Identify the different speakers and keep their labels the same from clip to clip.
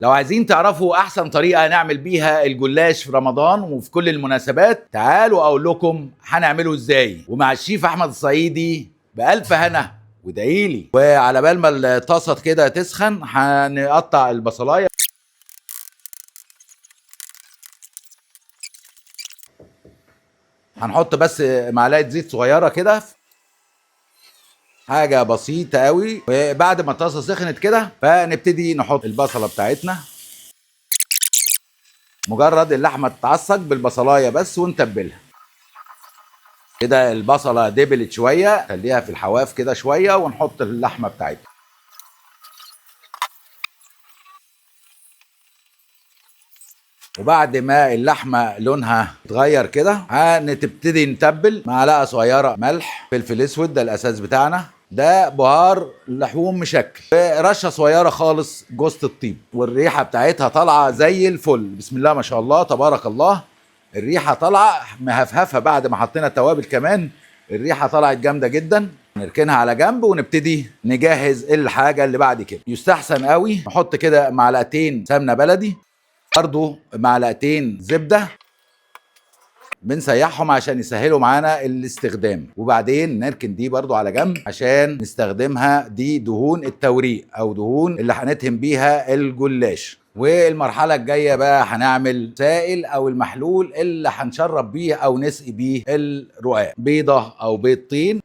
Speaker 1: لو عايزين تعرفوا احسن طريقه نعمل بيها الجلاش في رمضان وفي كل المناسبات، تعالوا اقول لكم هنعمله ازاي، ومع الشيف احمد الصعيدي بألف هنا وادعيلي. وعلى بال ما الطاسه كده تسخن هنقطع البصلايه. هنحط بس معلقه زيت صغيرة كده، حاجة بسيطة قوي. وبعد ما الطاسه سخنت كده فنبتدي نحط البصله بتاعتنا. مجرد اللحمة تتعصج بالبصلايه بس ونتبلها كده. البصله دبلت شوية، خليها في الحواف كده شوية، ونحط اللحمة بتاعتنا. وبعد ما اللحمة لونها اتغير كده هنبتدي نتبل. معلقه صغيرة ملح، فلفل اسود ده الاساس بتاعنا، ده بهار لحوم مشكل، رشه صغيرة خالص جوزة الطيب، والريحه بتاعتها طالعه زي الفل. بسم الله ما شاء الله تبارك الله، الريحة طالعه مهفهفه. بعد ما حطينا التوابل كمان الريحة طلعت جامدة جدا. نركنها على جنب ونبتدي نجهز الحاجة اللي بعد كده. يستحسن قوي نحط كده معلقتين سمنه بلدي، برضو معلقتين زبدة، بنسيحهم عشان يسهلوا معانا الاستخدام. وبعدين نركن دي برضو على جنب عشان نستخدمها، دي دهون التوريق او دهون اللي هندهن بيها الجلاش. والمرحلة الجاية بقى هنعمل سائل او المحلول اللي هنشرب بيه او نسقي بيه الرقاق. بيضة او بيضتين،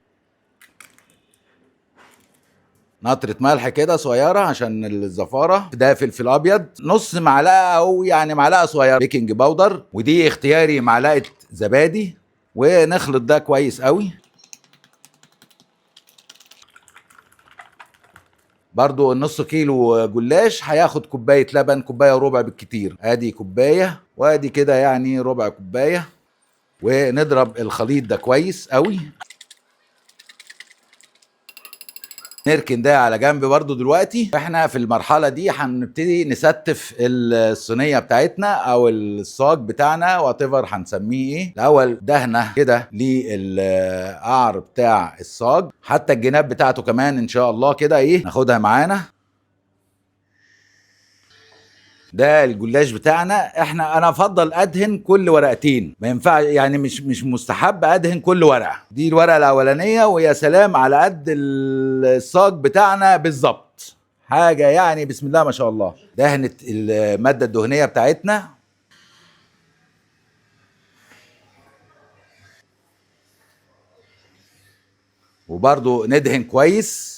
Speaker 1: نطرة ملح كده صغيرة عشان الزفارة، ده فلفل أبيض، نص معلقة أو يعني معلقة صغيرة baking powder، ودي اختياري معلقة زبادي. ونخلط ده كويس قوي. برضو النص كيلو جلاش هياخد كوباية لبن، كوباية وربع بالكتير. ادي كوباية وادي كده يعني ربع كوباية. ونضرب الخليط ده كويس قوي. نركن ده على جنب برضو. دلوقتي احنا في المرحلة دي هنبتدي نستف الصينية بتاعتنا او الصاج بتاعنا whatever هنسميه ايه. الاول دهنة كده للقعر بتاع الصاج، حتى الجناب بتاعته كمان ان شاء الله كده ايه ناخدها معانا. ده الجلاش بتاعنا. انا افضل ادهن كل ورقتين، ما ينفع يعني مش مستحب ادهن كل ورقة. دي الورقة الاولانية، ويا سلام على قد الصاج بتاعنا بالظبط، حاجة يعني بسم الله ما شاء الله. دهنت المادة الدهنية بتاعتنا. وبرضو ندهن كويس.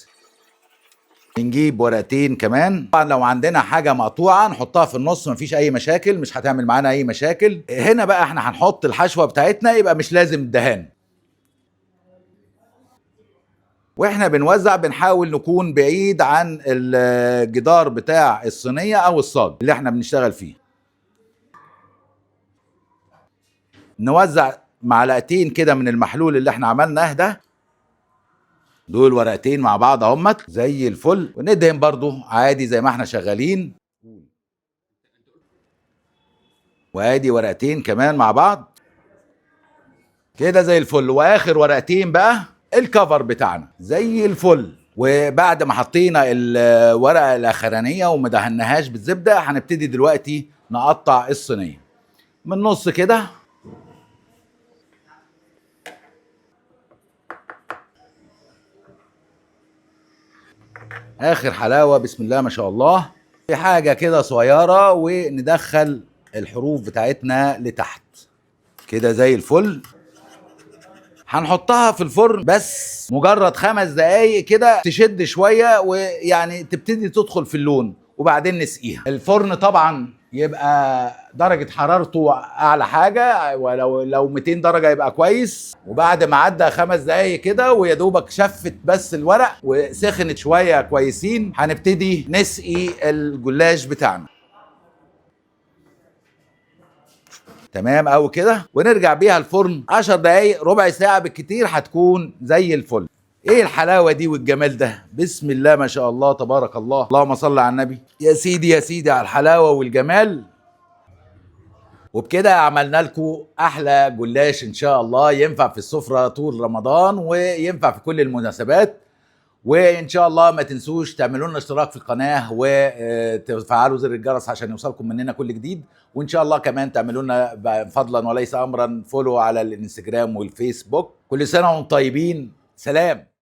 Speaker 1: نجيب ورقتين كمان. طبعا لو عندنا حاجة مقطوعة نحطها في النص، مفيش اي مشاكل، مش هتعمل معانا اي مشاكل. هنا بقى احنا هنحط الحشوه بتاعتنا، يبقى مش لازم الدهان. واحنا بنوزع بنحاول نكون بعيد عن الجدار بتاع الصينية او الصاج اللي احنا بنشتغل فيه. نوزع معلقتين كده من المحلول اللي احنا عملناه ده، دول ورقتين مع بعض اهمت زي الفل. وندهن برضو عادي زي ما احنا شغالين. وادي ورقتين كمان مع بعض كده زي الفل. واخر ورقتين بقى الكفر بتاعنا زي الفل. وبعد ما حطينا الورقة الاخرانية وما دهناهاش بالزبدة، هنبتدي دلوقتي نقطع الصينية من نص كده. اخر حلاوة بسم الله ما شاء الله. في حاجة كده صغيرة، وندخل الحروف بتاعتنا لتحت كده زي الفل. هنحطها في الفرن بس مجرد 5 دقايق كده، تشد شوية ويعني تبتدي تدخل في اللون، وبعدين نسقيها. الفرن طبعا يبقى درجة حرارته أعلى حاجة، ولو 200 درجة يبقى كويس. وبعد ما عدى 5 دقايق كده ويا دوبك شفت بس الورق وسخنت شوية كويسين، هنبتدي نسقي الجلاش بتاعنا. تمام أوي كده. ونرجع بيها الفرن 10 دقايق ربع ساعة بالكتير، هتكون زي الفل. ايه الحلاوة دي والجمال ده؟ بسم الله ما شاء الله تبارك الله، اللهم صل على النبي. يا سيدي يا سيدي على الحلاوة والجمال. وبكده عملنا لكم احلى جلاش ان شاء الله، ينفع في السفرة طول رمضان وينفع في كل المناسبات. وان شاء الله ما تنسوش تعملوا لنا اشتراك في القناة وتفعلوا زر الجرس عشان يوصلكم مننا كل جديد. وان شاء الله كمان تعملوا لنا فضلا وليس امرا follow على الانستجرام والفيسبوك. كل سنة وانتم طيبين. سلام.